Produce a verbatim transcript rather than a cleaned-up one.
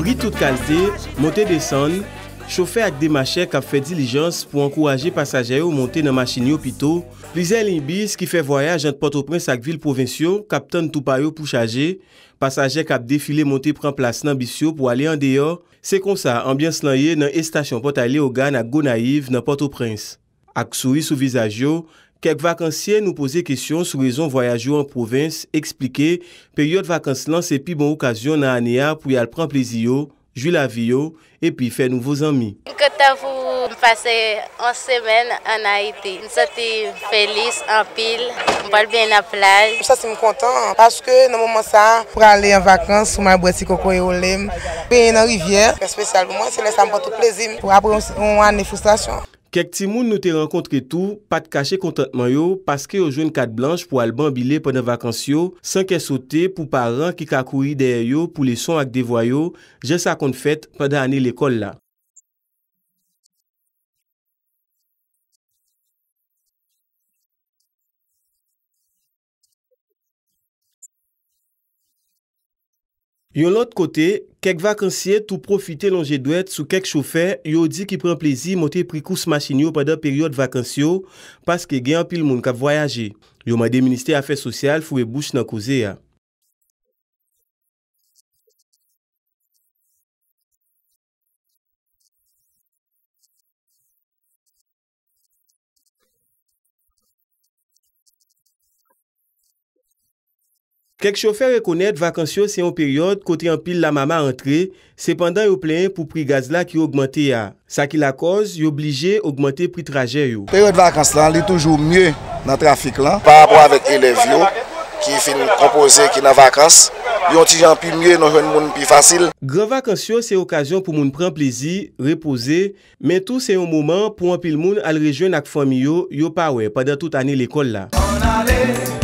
Pri tout kalte, monte desann, chofè ak demachè k ap fè dilijans pou ankouraje pasaje yo monte nan machin yo pito, plizyè liy bis ki fè vwayaj ant Pòtoprens ak vil pwovens yo k ap tann tou pa yo pou chaje, pasaje k ap defile monte pran plas nan bis yo pou ale andeyò, se konsa anbyans lan ye nan estasyon pòtay Leyogàn ak Gonayiv nan Pòtoprens. Ak souri sou vizaj yo, kèk vakansye nou poze kesyon sou rezon vwayaj yo an pwovens, eksplike peryòd vakans lan se pi bon okazyon nan ane a pou y al pran plezi yo, jwi lavi yo, epi fè nouvo zanmi. M kontan pou m pase yon semèn ann Ayiti. M santi m felis anpil. M pral benyen nan plaj. M santi m kontan paske nan moman sa a, prale an vakans, pou m al bwè ti kokoye ole m, benyen nan rivyè. Espesyal pou mwen, se lè sa a m pran tout plezi m. Apre yon, yon ane fristrasyon. Kèk timoun nou te rankontre tou pa t kache kontantman yo paske yo jwenn kat blanch pou al banbile pandan vakans yo, san kè sote pou paran ki ka kouri dèyè yo pou leson ak devwa yo, jan sa konn fèt pandan ane lekòl la. Yon lòt kote, kèk vakansye tou pwofite lonje dwèt sou kèk chofè yo di ki pran plezi monte pri kous machin yo pandan peryòd vakans yo, paske gen anpil moun k ap vwayaje. Yo mande Ministè Afè Sosyal foure bouch nan koze a. Kèk chofè rekonèt vakans yo se yon peryòd kote anpil lamama antre, sepandan yo plenyen pou pri gaz la ki ogmante a, sa ki lakòz yo blije ogmante pri trajè yo. Peryòd vakans lan, li toujou mye nan trafik lan. Pa rapò avèk elèv yo ki fin konpoze, ki nan vakans, yon ti jan pi mye, nou jwenn moun pi fasil. Gran vakans yo se okazyon pou moun pran plezi, repoze, men tou se yon moman pou anpil moun al rejwenn ak fanmi yo, yo pa wè pandan tout ane lekòl la. Ann ale,